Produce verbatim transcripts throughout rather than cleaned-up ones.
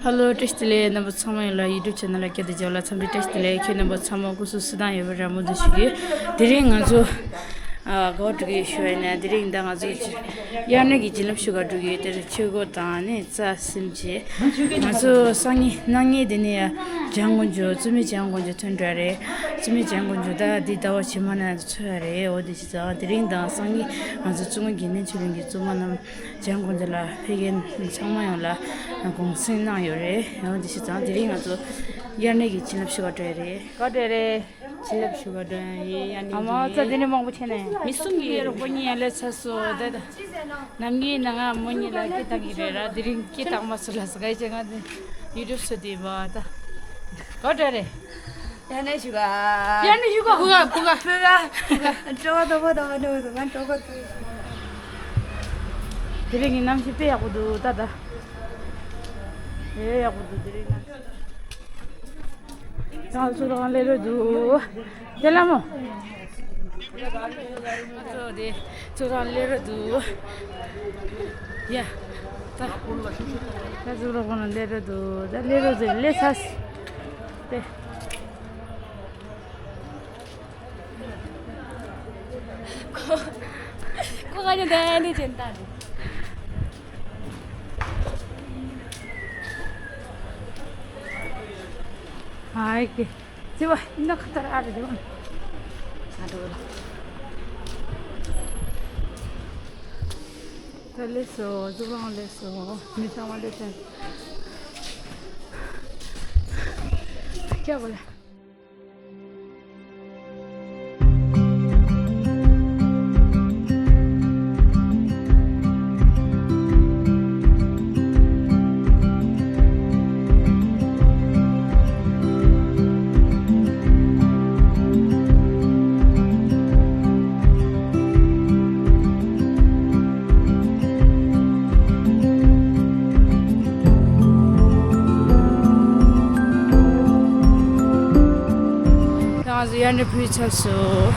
ཧ་ལོ། བཀྲ་ཤིས་བདེ་ལེགས། རྣམ་པ་ཚང་མ་ཡོངས་ལ་YouTube channel ལ་བསྐྱར་དུ་མཇལ་བ་ལ་འཚམས་འདྲི་བཀྲ་ཤིས་བདེ་ལེགས། ཁྱེད་རྣམ་པ་ཚང་མ་སྐུ་གཟུགས་བསོད་ནམས་ཡོད་པར་རེ་སྨོན་འདུན་ཞུ་གི། དེ་རིང་ང་ཚོ་ཨ་ག་པར་འགྲོ་གི་ཡོད་ཞུ་བ་ཡིན་ན། དེ་རིང་ད་ང་ཚོ་དབྱར་གནས་ཀྱི་བྱིན་རླབས་ཞུ་གར་འགྲོ་གི་ཡོད། དེར་ཆོས་སྒོ་དང་ནི་རྩ་གསུམ་བྱས། ང་ཚོ་སང་ཉིན་གནངས་ཉིན་དེ་ནས་འཇམ་དབྱངས་དཀོན་མཆོག་བཙུན་མའི་འཇམ་དབྱངས་དཀོན་མཆོག་ཐོན་འགྲོ་རེད། བཙུན་མའི་འཇམ་དབྱངས་དཀོན་མཆོག་ད་འདི་ཟླ་བ་ཕྱི་མ་ན་འཚོགས་ཡ་རེད། འོ་དེ་བྱས་ཙང་དེ་རིང་དང་སང་ཉིན་ང་ཚོ་བཙུན་མ་དགེ་འདུན་ཆོས་གླིང་གི་བཙུན་མ་རྣམས། འཇམ་དབྱངས་དཀོན་མཆོག་ལ་ཕེབས་མཁན་ཚང་མ་ཡོངས་ལ་གུང་སེང་གནང་ཡོད་རེད། ཡང་དེ་བྱས་ཙང་དེ་རིང་ང་ཚོ་དབྱར་གནས་ཀྱི་བྱིན་རླབས་ཞུ་བར་འགྲོ་ཡ་རེད། ག་འདྲ་རེད། བྱིན་རླབས་ཞུ་བར་འགྲོ་ཡ་ཡིན། དབྱར་གནས་ཨ་མ་ཀྱི་ཙ་དེ་ནས་མང་པོ་ཆེ་ནས། མི་གསུམ་གྱི་རོགས་པ་གཉིས་ཡ་ལས་ཚ་སོ་ད་ད། ནམ་གྱི་ནང་ང་མོ་གཉིས་ལ་སྐད་བཏང་གི་རེད་ར། དེ་རིང་སྐད་བཏང་མ་སོང་ལ་ས་ག་ཡི་ཆེ་ང་དེ་YouTube བཟོ་དེ་བ་ད། ག་འདྲ་རེད། དབྱར་གནས་ཞུ་ག་དབྱར་གནས་ཞུ་ག་བུ་ག་བུ་ག་བུ་ག་བུ་ག་སྤྲོ་བ་དོ་པོ་དོ་པོ་དོ་པོ་དོ། ང་སྤྲོ་པོ་དོ། དེ་རིང་གི་གནམ་གཤིས་དཔེ་ཡག་པོ་འདུག་ད་ད། དཔེ་ཡག་པོ་འདུག་དེ་རིང་གནམ་གཤིས། ང་ཚོ་རང་ལས་རོགས་འདུག་དེ་ལ་མོ། ང་ཚོ་དེ་ཚོ་རང་ལས་རོགས་འདུག་ཡ། ད་ད་ཚོ་རང་ལས་རོགས་འདུག་ད་ལས་རོགས་འདུག་ལས་ཚ་སི། དེ། ཁོ་ཁོ་ག་ཉོ་དེ་ནི་ཅན་ད་རེད། ཨའི་ཀེ་ཙི་བ་ཨིན་ན་ཁ་ཏར་ཨ་རེ་རེ་བ་ཨ་རེ་བ། ད་ལེ་སོ་ཙུ་བང་ལེ་སོ་མི་ཚང་མ་ལེ་སོ། ཁྱ་བ་ལེ། ད་ང་ཚོ་དབྱར་གནས་ཕུད་ཚར་སོང་།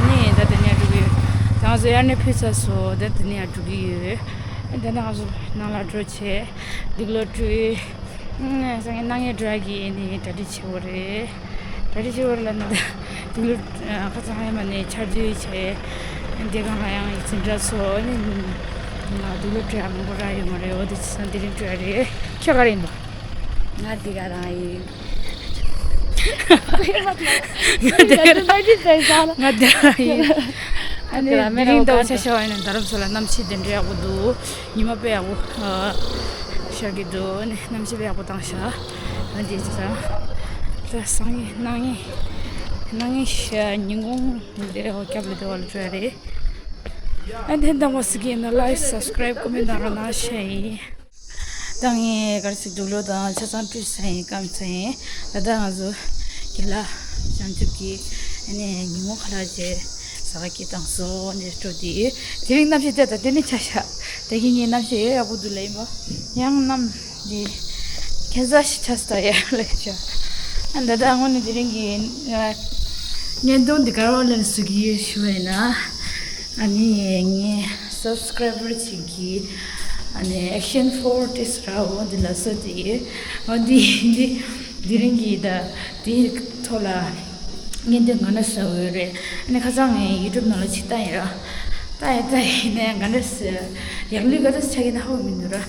ནི་ད་དེ་ནས་འགྲོ་གི་ཡོད། ད་ང་ཚོ་དབྱར་གནས་ཕུད་ཚར་སོང་། ད་དེ་ནས་འགྲོ་གི་ཡོད། ད་ནང་ང་ཚོ་ནང་ལ་འགྲོ་བྱས། འདུག་ལོ་བཀྲུས། སང་ཉིན་གནངས་ཉིན་འགྲོ་ཡ་གི་ནི་གྲ་སྒྲིག་བྱེད་དགོས་རེད། གྲ་སྒྲིག་བྱེད་དགོས་རེད་ལབ་ན་ད་འདུག་ལོ་ཁ་སང་ཧེ་མ་ནས་ཆར་དུས་བྱས། འདི་གང་ལ་ཡང་ཡིག་ཚིག་འདྲ་ཚོ་ནི་འདུག་ལོ་བཀྲུ་ཡ་མང་པོ་རག་ཡོད་མ་རེད། འོ་དེ་བྱས་ཙང་དེ་རིང་བཀྲུ་ཡ་རེད། ཁྱོད་ག་རེ་ཡིན་པ། ང་འདི་ག་རང་ཡིན། ང་འདི་རང་ཡིན། ཨ་ནི་དེ་རིང་ཟླ་བ་ཆ་ཤས་པ་ཡིན་ན་རྡ་རམ་ས་ལ་གནམ་གཤིས་དེ་འདྲ་ཡག་པོ་འདུག་ཉི་མ་དཔེ་ཡག་པོ་ཤར་གྱི་འདུག་ཨ་ནི་གནམ་གཤིས་དཔེ་ཡག་པོ་བཏང་ཤག་ཨ་འདི་ཅི་ས་ད་སང་ཉིན་གནངས་ཉིན་གནངས་ཉིན་ཤ་ཉིན་གུང་འདི་རྒྱབ་ལ་འདི་བ་ལ་འགྲོ་ཡ་རེད། ཨ་འདི་འདང་བ་སི་གི་ན་like subscribe comment དང་རོགས་གནང་ཤ་ཡིན། ད་ངས་ག་རེ་ཟེར། འདུག་ལོ་དང་ཆ་ཚང་བཀྲུས་ཚར་ཡིན། སྐམ་ཚར་ཡིན། ད་ལྟ་ང་ཚོ་རྒན་ལགས་བྱང་ཆུབ་ཀྱིས་ཨ་ནི་ཉིན་མོ་ཁ་ལག་བྱས་ཟ་ག་སྐྱེལ་བཏང་སོང་། ཨ་ནི་སྤྲོ་དེ་དེ་རིང་གནམ་གཤིས་དེ་ད་དེ་ནི་ཆ་ཤག་དེ་གི་ངའི་གནམ་གཤིས་ཡག་པོ་འདུག་ལ་ཡིན་པ་ཡང་གནམ་འདི་ཁྱད་མཚར་ཞིག་ཆགས་སོང་ཡ་ལ་ཤག་ཨ་ད་ལྟ་དངོས་གནས་དེ་རིང་གི་བརྙན་ཐུང་འདི་ག་རེ་ལ་བཟོ་གི་ཡོད་ཞུ་བ་ཡིན་ན། ཨ་ནི་ངའི་subscriber ཅིག་གིས་ཨ་ནི་action four ཏིས་ར་འོ་འདི་ལ་བཟོ་དེ་འོ་འདི་འདི་འདི་རིང་གི་ད་དེའི་ཐོག་ལ་བརྙན་ཐུང་ག་འདྲ་བཟོ་འོས་རེད། ཨ་ནི་ཁ་སང་ངས་YouTube ནང་ལ་ཅིག་བལྟ་ཡིན་ར། བལྟ་ཡིན་བལྟ་ཡིན་ནས་ག་འདྲ་ཟེར་ཡག་ལུས་ག་འདྲ་ཆགས་ཀྱི་ན་ཧ་གོ་མི་འདུག་ར།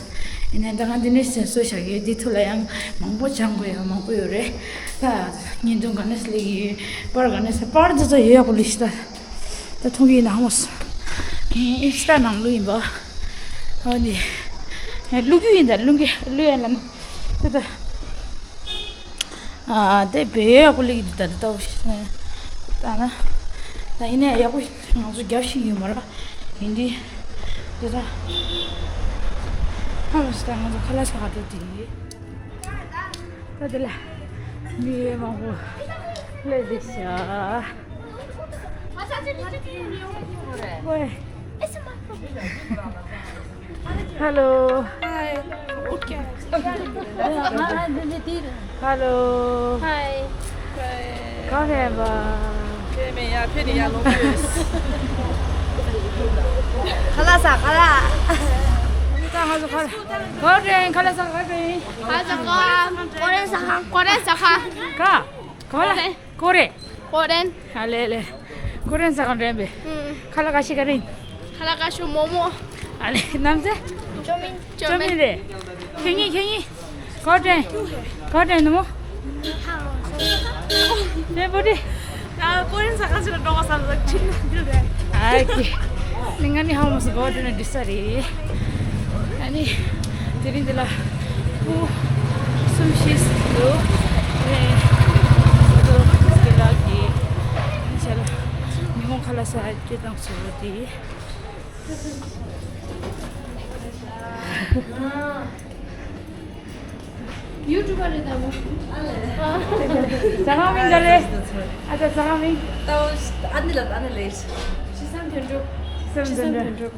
ཡིན་ནའི་ད་ང་འདི་འདྲ་ཟེར་བཟོ་བཞག་གི་ཡོད། འདི་ཐོག་ལ་ཡང་མང་པོ་སྦྱང་དགོས་ཡ་མང་པོ་ཡོད་རེད། ད་བརྙན་ཐུང་ག་འདྲ་ཟེར་ལེགས་ཡོད། པར་ག་འདྲ་ཟེར། པར་འདི་ཚོ་ཡོད་ཡག་པོ་ལུས་ཤི་ད། ད་མཐོང་གི་ཡིན་ན་ཧ་མོ་སོ། ཨིན་སི་ཊ་ནང་བླུགས་ཡིན་པ། ཨ་ནི། བླུགས་རྒྱུ་ཡིན་ད། བླུགས་གི་བླུགས་ཡ་ལ་ནི། ད་ད། ཨ་དེ་བེ་ཡག་པོ་ལུས་ཀྱི་འདུག་ད་ད་ལྟ་བ་ཞིག་ནས། ད་ན། ད་ཡིན་ནའི་ཡག་པོ་ང་ཚོ་རྒྱབ་ཤིག་ཡོད་མ་ར། ཡིན་དུས། དེ་ད། ཧ་མོ་སོ་ད་ང་ཚོ་ཁ་ལག་ཟ་ག་འགྲོ་དུས། ད་དེ་ལ་མི་མང་པོ་སླེབས་བསྡད་ཤག་ཝེ། ཧེ་ལོ། ཧའི། ཧེ་ལོ། ཧའི། གང་ལ་ཡིན་པ། ཁ་ལག་ཟ་ག་ལ། ད་ང་ཚོ་ཁ་ལག་ག་རེ་ཡིན། ཁ་ལག་ཟ་ག་རེ་ཡིན། ཁ་ལག་ཟ་ག་ད་ཀོ་རེན་ཟ་ཁང་། ཀ་ཀོ་ལ་ཀོ་རེ། ཀོ་རེན། ཨ་ལེ་ལེ། ཀོ་རེན་ཟ་ཁང་རེད་པས། ཨུམ། ཁ་ལག་ག་ཤི་ག་རིན། ཁ་ལག་ག་ཤོ་མོག་མོག། ཨ་ལེ་ནམ་ཟེ། ཅོ་མིན། ཅོ་མིན་རེད། ཁྱེད་གཉིས་ཁྱེད་གཉིས། ཀོ་ཊེན། ཀོ་ཊེན་ནུ་མོ། ཨེ་བོ་ཏི། ད་ཀོ་རེན་ཟ་ཁང་ཞིག་ལ་འགྲོ་བ་བསམ་ལ་ཕྱིན་ན་འགྲིག་རེད། ཨ་ཀེ། ནི་ང་ནི་ཧ་མོ་སི་གོ་ཊེན་འདི་ས་རེད། ཨ་ནི། དེ་རིང་འདི་ལ། སྤུ། གསུམ་བཞི་འདུག་ཨེ། སི་ཏོ་སི་ལ་གི། ཨ་ནི་ཤ་ལ། ཉི་མོ་ཁ་ལག་ཟ་སྤྱོད་སྟངས་སོ་དེ། ཡུ་ཊུབ་པ་རེད་དམ། ཟ་ཁང་མིང་ག་རེ། ཨ་ཅག་ཟ་ཁང་མིང་། ཨ་ནི་ལ་ཨ་ནི་ལེ། ཤི་སམ་དོན་གྲུབ། ཤི་སམ་དོན་གྲུབ།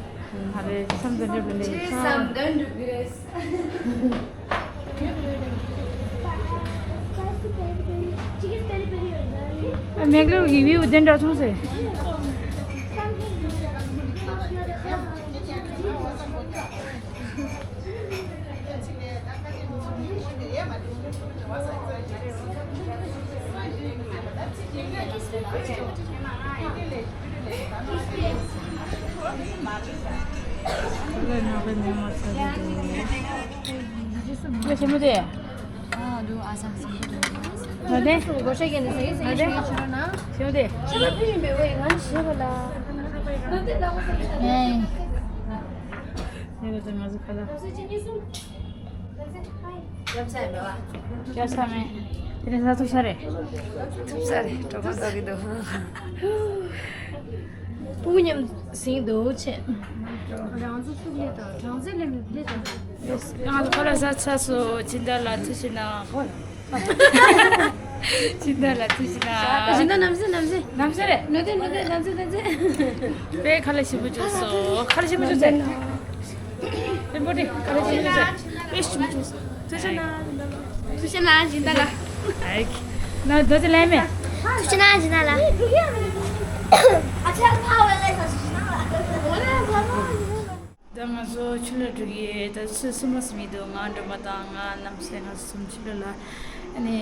ཨ་རེ་ཤི་སམ་དོན་གྲུབ་ལེ། ཤི་སམ་དོན་གྲུབ་རེད། མེག་ལོར་གྱི་བིའུ་དེ་འདྲ་མཐོང་སེ། ལ་ཞིམ་པོ་དེ། ཨ་འདུག་ཨ་ས་ཞིམ་པོ་འདུག་ང་དེ། ཞིམ་པོ་དེ། ཨེ། ཡ་ང་ཚོ་ཁ་ལག་སྐྱབས་ས་མེད། དེ་རིང་ས་ཐུག་ས་རེད། ཐུག་ས་རེད། གྲོགས་པོ་ཚོགས་ཀྱི་འདུག་སྤུ་གུ་མཉམ་ཟིང་འདུག་ཆེ། རང་ཚོ་སུ་ལས་དང་གྲངས་ཚད་ལས་ལས་དང་། ང་ཚོ་ཁ་ལག་ཟ་ཚར་སོང་། སྦྱིན་བདག་ལགས་ཐུགས་རྗེ་གནང་། སྦྱིན་བདག་ལགས་ཐུགས་རྗེ་གནང་། སྦྱིན་བདག་ནམ་ཟེ་ནམ་ཟེ། ནམ་ཟེ་རེད། ནོ་ཏེ་ནོ་ཏེ་ནམ་ཟེ་ནམ་ཟེ། དཔེ་ཁ་ལག་ཞིམ་པོ་བྱུང་སོང་། ཁ་ལག་ཞིམ་པོ་བྱུང་སོང་། ཨེ་བོ་ཏི་ཁ་ལག་ཞིམ་པོ་བྱུང་སོང་། དཔེ་ཞིམ་པོ་བྱུང་སོང་། ཐུགས་རྗེ་གནང་སྦྱིན་བདག་ལགས། ཐུགས་རྗེ་གནང་སྦྱིན་བདག་ལགས། ཨེ་ན་རྡོ་རྗེ་ལས་མེད། ཐུགས་རྗེ་གནང་སྦྱིན་བདག་ལགས། ཨ་ཆ་ཕ་བ་ལས་ཁ་ཞིག་གནང་ལ། འོ་ན་ཕ་མ། ད་ང་ཚོ་ཆུ་ལ་འགྲོ་གི་ཡོད། ད་ཆུ་སུ་མ་སུ་མི་འདུག་ང་འགྲོ་མ་དང་ང་ནམ་སེ་ང་གསུམ་ཆུ་ལ་ལ། ཨ་ནི་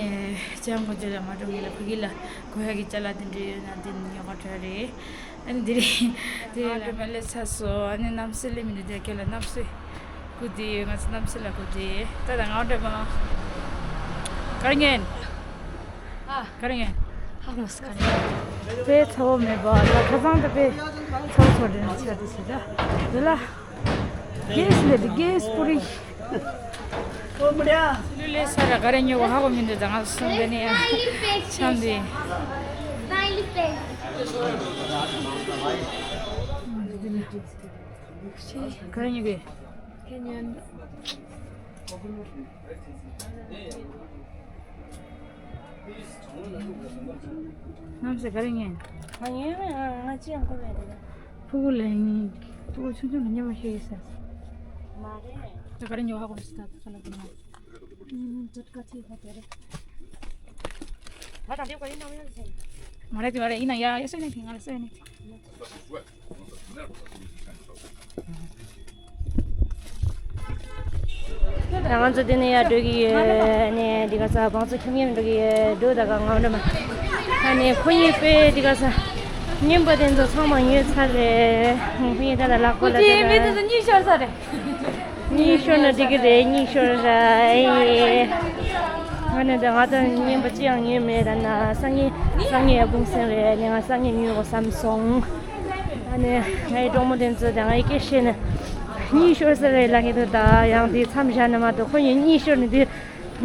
ཅང་གོ་ཅ་ལ་མ་འགྲོ་ངེས་ལ་ཕ་གི་ལ་གོ་ཡ་གི་ཅ་ལ་དེ་འདྲ་ཡོད་ན་དེ་ཉོ་ག་འགྲོ་རེད། ཨ་ནི་དེ་རིང་དེ་ང་འགྲོ་མ་ལས་ཚ་སོ། ཨ་ནི་ནམ་སེ་ལས་མི་འདུག་དེ་ཁྱེད་ལ་ནམ་སེ་གུ་དེ་ང་ཚོ་ནམ་སེ་ལ་གུ་དེ་ད་ད་ང་འགྲོ་མ་ག་རེ་ངན། ཨ། ག་རེ་ངན། ཧ་གོ་མ་སོང་། དཔེ་ཚ་བོ་མེད་པ་ད་ཁ་སང་ད་དཔེ་ཚ་བོ་ཚོ་དྲན་ཆ་དེ་ཞིག་ད་འདི་ལ་གེས་ལེ་དེ་གེས་པུ་རི། ལུས་ལས་ས་ར་ག་རེ་ཉོ་གོ་ཧ་གོ་མི་འདུག་ད་ང་སོང་དེ་ནས་ཡང་ཆམ་དེ། ག་རེ་ཉོ་གི། ཁྱེད་ཉོན། ནམ་སེ་ག་རེ་ཉན། ང་ཉོན་ང་ཅི་ཡང་གོ་མེད་རེད། ཕྲུ་གུ་ལ་ཡིན། ཕྲུ་གུ་ཆུང་ཆུང་ལ་ཉོ་མ་ཤེས་ཡོད་ས། མ་རེད། ད་ག་རེ་ཉོ་བ་གོ་སི་ད་ད་ལ་གོ་ན། ཨུམ་ཇོ་ཀ་ཐི་ཧོ་ཏེ་རེད། ང་དང་དེ་ག་ཡིན་ན་ཡང་ཟེར། མ་རེད་དེ་མ་རེད་ཡིན་ན་ཡ་ཡ་སོ་ནས་ང་ལ་སོ་ནས། ང་ཚོ་འདི་ནས་ཡར་འགྲོ་གི་ཡོད། ནས་འདི་ག་ས་བང་ཚོ་ཁྱམ་ངེམ་འགྲོ་གི་ཡོད། འགྲོ་ད་ག་ང་འགྲོ་མ། ཨ་ནས་ཁོ་གཉིས་པས་འདི་ག་ས་ཉིན་པ་དེ་ཚོ་ཚང་མ་ཉོས་ཚར་རེད། ཁོ་གཉིས་ད་ལ་ལག་པ་ལ་ད་ལ་གཉིས་ཤོར་ས་རེད། གཉིས་ཤོར་ན་འགྲིག་གི་རེད། གཉིས་ཤོར་ར་ཨེ། ང་ནི་ད་ང་ད་ཉིན་པ་ཅི་ཡང་ཉོས་མེད། ད་ན་སང་ཉིན་སང་ཉིན་ཡ་གུང་སེང་རེད། ནས་ང་སང་ཉིན་ཉོས་གོ་བསམ་སོང་། ཨ་ནི་ངའི་གྲོགས་མོ་དེ་ཚོ་དང་ངའི་སྐད་བཤད་ནས་གཉིས་ཤོར་ས་རེད་ལབ་ཀྱི་འདུག་ད་ཡང་དེ་མཚམས་བཞག་ན་མ་གཏོགས་ཁོ་གཉིས་གཉིས་ཤོར་ནས་དེ་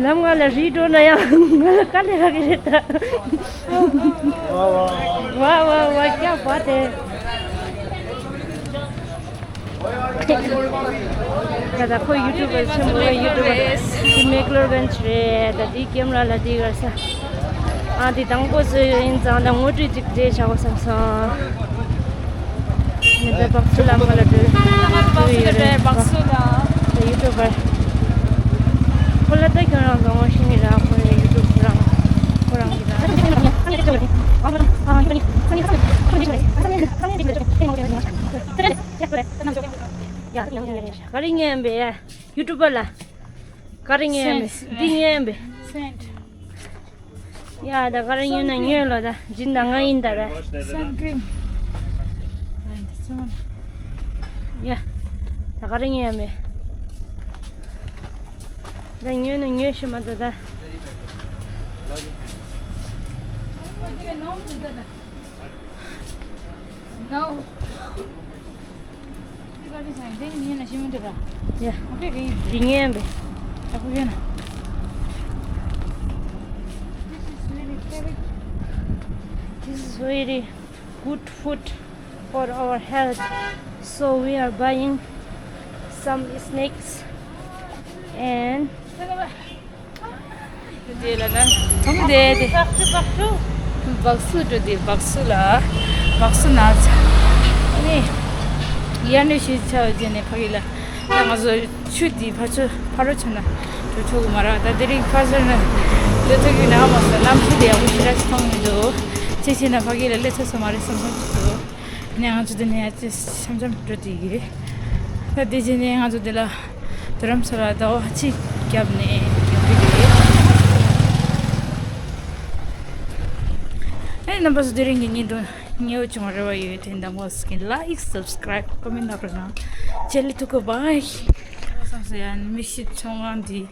ལམ་ང་ལ་རིལ་འགྲོ་ན་ཡང་ང་ལ་དཀའ་ལས་ཁག་གི་རེད་ད། ཝ་ཝ་ཝ་ཀྱ་བ་དེ། ད་ད་ཁོ་ཡུ་ཊུབ་པར་ཆེན་པོ་ཡུ་ཊུབ་པར་དེ་མེག་ལོར་གན་ཆི་རེད། ད་དེའི་ཀེམ་ར་ལ་དེའི་གར་ས། ཨ་དེ་དང་པོ་ཚོ་ཡིན་ཙང་ད་ངོ་སྤྲོད་ཅིག་རེད་བྱ་བ་བསམ་སོང་། ནི་ད་བག་སུ་ལམ་ག་ལ་འགྲོ། བག་སུ་ག་འགྲོ་བག་སུ་ལ། ད་ཡུ་ཊུབ་པར། ཁོ་ལ་ད་ཁྱོད་རང་ཚོ་ངོ་ཤེས་ནི་ར། ཁོ་རེ་ཡུ་ཊུབ་ཁོ་རང་ཁོ་རང་གི་ར། ག་རེ་ངན་པས། ཡུ་ཊུབ་པ་ལ་ག་རེ་ངན་པས། འདི་ངན་པས། Sand. ཡ་ད་ག་རེ་ཉོས་ན་ཉོས་ལོ། ད་ཇི་ན་ང་ཡིན་ད་ད། Sun cream. ཡ་ད་ག་རེ་ཉོས་ཡ་མེད། ད་ཉོས་ན་ཉོས་ཤི་མ་ད་ད། No. ཡ། དེ་ངན་པས། This is very good food for our health. So we are buying some snacks and དེ་ལ་ན་ཐོང་དེ་དེ། སྦག་སུ་འགྲོ་དེ་སྦག་སུ་ལ། སྦག་སུ་ན་ཚ་ནི་ཡར་ནས་ཤི་ཆ་བ་ཅན་ནས་ཕ་གི་ལ། ད་ང་ཚོ་ཆུ་དེ་ཕ་ཆུ་ཕ་རོ་ཆུ་ན་འགྲོ་ཆོག་གི་མ་ར། ད་དེ་རིང་ཕ་ཆུ་ན་འགྲོ་ཐུབ་ཀྱི་ན་མ་སོ་ལམ་ཁུ་དེ་ཡག་པོ་ཞེ་དྲག་ཞིག་མཐོང་མི་འདུག་ཅེས་བྱས་ན་ཕ་གི་ལ་སླེབས་ཚར་སོང་མ་རེད་བསམ་བསམ་ཅིག་འདུག་ནས་ང་ཚོ་འདི་ནས་ཡར་ཅི་འཆམ་འཆམ་འགྲོ་དེ་གི། ད་དེ་རྗེས་ནས་ང་ཚོ་འདི་ལ་རྡ་རམ་ས་ལ་ཟླ་བ་གཅིག་བརྒྱབ་ནས་ཡོང་གི་རེད། ཨེ་རྣམ་པ་ཚོ་དེ་རིང་གི་བརྙན་ཐུང་ཉེ་བོ་བྱུང་བ་རེ་བ་ཡོད་དེ་འདང་བ་སྐྱེ་like subscribe comment ན་རོ་ན་ཅེ་ལི་ཐུ་གོ་བ་ཡི་བསམ་སོ་ཡ་མི་ཤི་ཚོང་ཁང་འདི་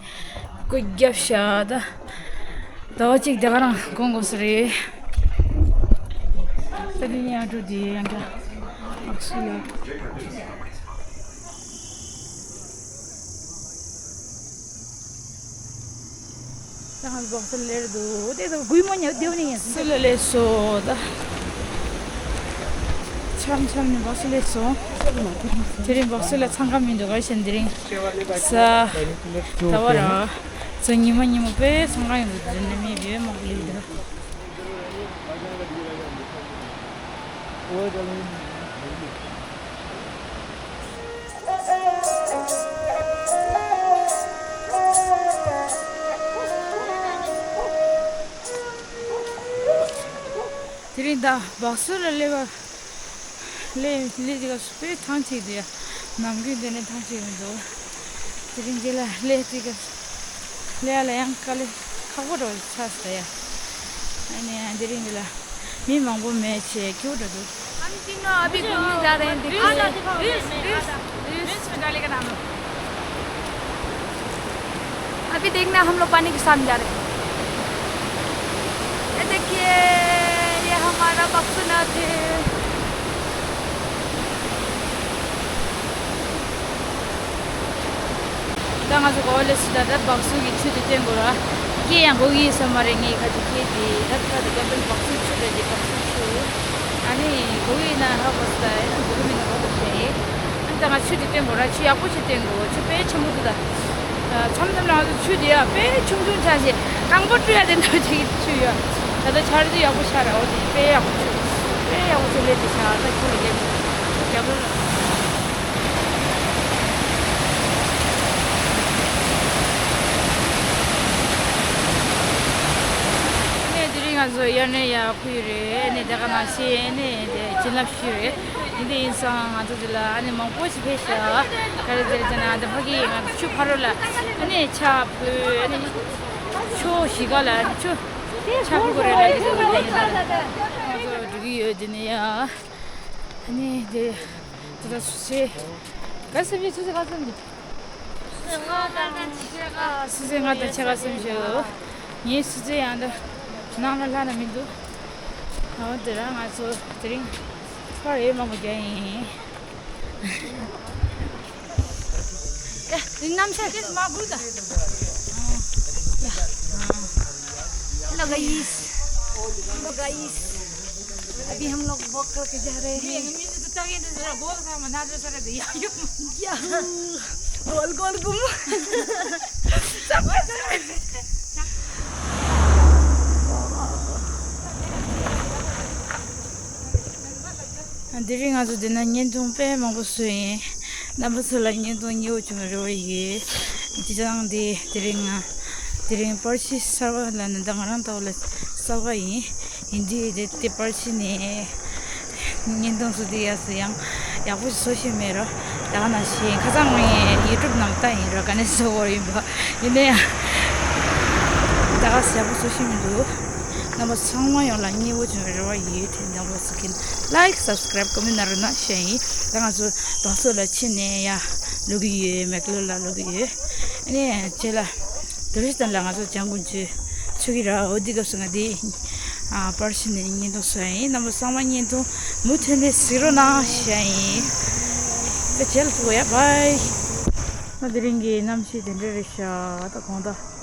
སྐུ་རྒྱབ་ཤ་ད། ཟླ་བ་གཅིག་དེ་ག་རང་གོང་གོང་སུ་རེད། ད་དེ་ནས་ཡང་འགྲོ་དེ་ཡང་འདྲ་ཨག་སུ་ལ། ད་ང་སྦག་སུ་ལེར་འདུག་དེ་ཚོ་དགུའི་མོ་ཉལ་དེའུ་ནི་ཡིན་སུ་ལ་ལས་སོ་ད། འཆམ་འཆམ་ནི་སྦག་སུ་ལས་སོ། དེ་རིང་སྦག་སུ་ལ་འཚང་ཁ་མི་འདུག་ག་ཞན་དེ་རིང་ས་ད་བ་ར། ཚོ་ཉི་མ་ཉི་མ་དཔེ་སང་རང་ཡོད་འདུག་ནི་མི་བེ་མང་པོ་ལེགས་འདུག་དེ་རིང་ད་སྦག་སུ་ལ་སླེབས་པ། ལས་ལས་ཅིག་ག་དཔེ་ཐང་ཆད་དེ་ཡ། ནམ་རྒྱུན་དེ་ནས་ཐང་ཆད་མི་འདུག་དེ་རིང་འདི་ལ་ལས་ཅིག་ག་ལས་ལ་ཡང་དཀའ་ལས་ཁག་པོ་འགྲོ་ཆགས་སོང་ཡ། ཨ་ནི་དེ་རིང་འདི་ལ་མི་མང་པོ་མེད་ཆེ་སྐྱིད་པོ་འགྲོ་འདུག हम तीनों अभी घूमने जा रहे हैं, देखिए। अभी देखना हम लोग पानी के सामने जा रहे हैं। ये देखिए, ये हमारा बक्सुनाथ है। ད་ང་ཚོ་གོ་བ་ལས་སུ་ད་ལྟ་སྦག་སུ་གི་ཆུ་དེ་བསྟན་དགོས་ར། སྐྱེ་ཡང་དགོས་ཀྱི་ཡོད་ས་མ་རེད། ངའི་ཁ་ཅིག་སྐྱེ་དེ་ད་ཁ་དེ་ག་པན་སྦག་སུ་ཆུ་རེད་དེ་སྦག་སུ་ཆུ། ཨ་ནི་དགོས་ཀྱི་ཡིན་ན་ཧ་གོ་སི་ད་ཡིན་ན་དགོས་ཀྱི་མིན་ན་གོ་ཐུབ་ཤེས་ཡིན། ཨ་ནི་ད་ང་ཆུ་དེ་བསྟན་དགོས་ར། ཆུ་ཡག་པོ་ཞིག་བསྟན་དགོས། ཆུ་དཔེ་ཆེན་པོ་འདུག་ད། མཚམས་མཚམས་ལ་ང་ཚོ་ཆུ་དེ་ཡ་དཔེ་ཆུང་ཆུང་ཆགས་ཤིང་རྐང་པ་བཀྲུ་ཡ་དེ་འདྲ་ཅིག་ཆུ་ཡོད། ད་ལྟ་ཆར་དུས་ཡག་པོ་ཤར་ར། འོ་དེ་དཔེ་ཡག་པོ་ཆུ་དཔེ་ཡག་པོ་ཆུ་ལས་དེ་ཤར་ད་ཆུ་ལ་རྒྱབ་རྒྱབ་ལོ་ལ། ཨ་ནི་དེ་རིང་ང་ཚོ་ཡར་ནས་ཡར་ཁུལ་རེད། ཨ་ནི་དེ་ག་ནང་བཞིན་ཨ་ནི་དེ་བྱིན་རླབས་ཞུ་རེད། ཡིན་དེ་ཡིན་སང་ང་ཚོ་དེ་ལ་ཨ་ནི་མང་པོ་ཞིག་ཕེབས་ཤག་ག་རེ་ཟེར་ཅེ་ན་དེ་ཕ་གི་ང་ཚོ་ཆུ་ཕ་རོལ་ལ་ཨ་ནི་ཕྱག་ཕུལ། ཨ་ནི་ཕྱོགས་བཞི་ཀ་ལ་ཨ་ནི་ཆུ་ཕྱག་ཕུལ་དགོས་རེད་ལ། དེ་ཚོ་ང་ཚོ་འགྲོ་གི་ཡོད། དེ་ནས་ཡ་ཨ་ནི་དེ་དེ་ལ་སུ་ཆེ་ག་སེམས་ཅན་ཆུ་ཚོད་ག་ཙམ་གྱི། སུ་ཚོད་ང་དང་ཆེ་ག་སེམས་ཤོག་ངའི་སུ་ཚོད་ཡང་འདི་ནང་ལ་ལྷག་ན་མི་འདུག་འོ་དེ་ར་ང་ཚོ་དེ་རིང་ཕར་ཡོད་མང་པོ་རྒྱག་ཡིན། ए, नाम से किस माँ भूल गया? Hello guys. Hello guys. अभी हम लोग वॉक करके जा रहे हैं। याहू। गोल गोल घूम। དེ་རིང་ང་ཚོ་འདི་ན་བརྙན་ཐུང་དཔེ་མང་པོ་བཟོས་ཡིན། རྣམ་པ་ཚོ་ལ་བརྙན་ཐུང་ཉེ་བོ་བྱུང་བའི་རེ་བ་ཡོད། དེ་དང་དེ་དེ་རིང་ང་དེ་རིང་པར་ཆས་གསར་པ་ལ་ནི་ད་ང་རང་ལྟ་བུ་ལ་གསར་པ་ཡིན། ཡིན་དུས་དེ་དེ་པར་ཆས་ནས་བརྙན་ཐུང་བཟོ་དུས་ཡག་སུ་ཡང་ཡག་པོ་ཞིག་བཟོ་ཤེས་མེད་རོ། ད་ག་ནང་བཞིན་ཁ་སང་ངས་ཡུ་ཊུབ་ནང་ལྟ་ཡིན་རོ། ག་ནས་བཟོ་དགོས་ཡིན་པ་ཡིན་ན་ཡང་། ཡག་པོ་བཟོ་ཤེས་མི་འདུག་རྣམ་པ་ཚང་མ་ཡོངས་ལ་མཉེས་པོ་བྱུང་བའི་རེ་བ་ཡོད། དེ་འདྲ་བོ་ཟེར་མཁན་like, subscribe, comment གནང་རོགས་གནང་ཞུ་ཡིན། ད་ང་ཚོ་བང་སོ་ལ་ཕྱིན་ནས་ཡར་ལོག་གི་ཡོད། མེག་ལོར་ལ་ལོག་གི་ཡོད། ཨ་ནི་རྗེས་ལ་དེ་རིང་ལ་ང་ཚོ་ལྗང་གུ་མཆོད་ཆོག་གི་ར། འོ་འདི་སྐབས་སུ་ང་འདི་ཨ་པར་ཕྱིན་ནས་བརྙན་ཐུང་བཟོ་ཡ་ཡིན། རྣམ་པ་ཚང་མ་བརྙན་ཐུང་མུ་མཐུད་ནས་གཟིགས་རོགས་གནང་ཞུ་ཡ་ཡིན། ད་རྗེས་ལ་ཐུག་གོ་ཡ། བྷའི། ང་དེ་རིང་གི་གནམ་གཤིས་དེ་འདྲ་རེད་ཤག་ད་དགོང་དག